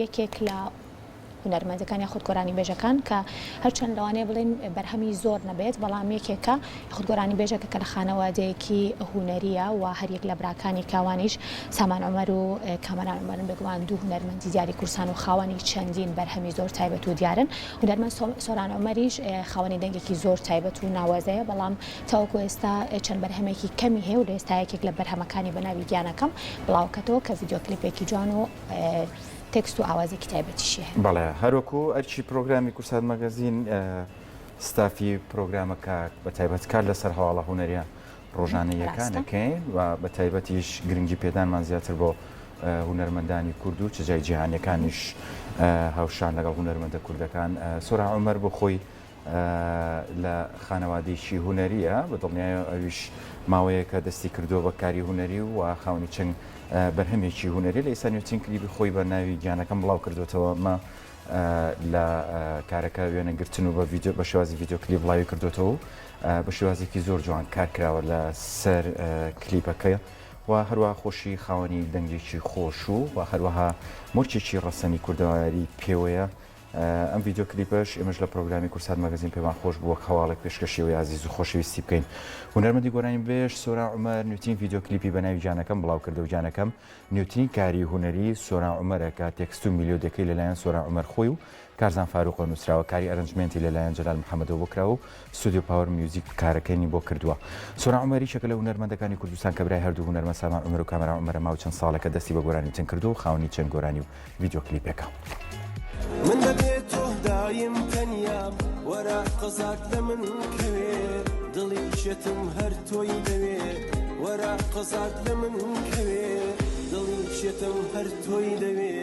یەکێک لە هونەرمەندەکان یاخود گۆرانیبێژەکان کە هەرچەند لەوانەیە بڵێین بەرهەمی زۆر نەبێت بەڵام یەکێکە یاخود گۆرانیبێژێکە کە لە خانەوادەیەکی هونەرییە و هەریەک لە براکانی کاوانیش سامان عومەر و کامەران عومەرن بێگومان دوو هونەرمەندی دیاری کوردستان و خاوەنی چەندین بەرهەمی زۆر تایبەت و دیارن هونەرمەند سۆران عومەریش خاوەنی دەنگێکی زۆر تایبەت و ناوازەیە بەڵام تاوەکو ئێستا چەند بەرهەمێکی کەمی هەیە و لە ئێستا یەکێک لە بەرهەمەکانی بە ناوی گیانەکەم بڵاوکەتەوە کە ڤیدیۆ کلیپێکی جوان و تێکست و ئاوازێکی تایبەتیشی هەیە. بەڵێ هەروەکو ئەرکی پرۆگرامی کوردسات مەگەزین ستافی پرۆگرامەکە بە تایبەت کار لەسەر هەواڵە هونەریە ڕۆژانەییەکان ئەکەین و بە تایبەتیش گرنگی پێدانمان زیاتر بۆ هونەرمەندانی کورد و چ جای جیهانیەکانیش هاوشان لەگەڵ هونەرمەندە کوردەکان سۆران عومەر بۆ خۆی لە خانەوادەیەکی هونەریە بە دڵنیایەوە ئەویش ماوەیەکە دەستی کردووە بە کاری هونەری و خاوەنی چەند بەرهەمێکی هونەری لە ئێستا نوێترین کلیپی خۆی بە ناوی گیانەکەم بڵاو کردوێتەوە مە لە کارەکە وێنەگرتن و بە ڤیدیۆ بە شێوازی ڤیدیۆ کلیپ بڵاوی کردوێتەوە و بە شێوازێکی زۆر جوان کار کراوە لە سەر کلیپەکە و هەروە خۆشی خاوەنی دەنگێکی خۆش و و هەروەها مۆرکێکی ڕەسەنی کوردەواری پێوەیە ئەم ڤیدیۆ کلیپەش ئێمەش لە پرۆگرامی کوردسات مەگەزین پێمان خۆش بوو وەک هەواڵێک پێشکەشی ئێوەی ئازیز و خۆشەویستی بکەین. هونەرمەندی گۆرانی بێژ سۆران عومەر نوێترین ڤیدیۆ کلیپی بە ناوی گیانەکەم بڵاو کردەوە گیانەکەم نوێترین کاری هونەری سۆران عومەرە کە تێکست و میلۆدیەکەی لەلایەن سۆران عومەر خۆی و کارزان فاروقەوە نووسراوە کاری arrangement ی لەلایەن جەلال محەمەدەوە بۆ کراوە و ستۆدیۆ پاوەر میوزیک کارەکەنی بۆ کردووە. سۆران عومەر یەکێکە لە هونەرمەندەکانی کوردستان کە برای هەردوو هونەرمەند سامان عومەر و کامەران عومەرە ماوەی چەند ساڵێکە دەستی بە گۆرانی وتن کردووە و خاوەنی چەند گۆرانی و ڤیدیۆ کلیپێکە. من بەبێ تۆ دایم تەنیام وەرە قەزات لە من کەوێ دڵی شێتم هەر تۆی دەوێ وەرە قەزات لە من کەوێ دڵی شێتم هەر تۆی دەوێ.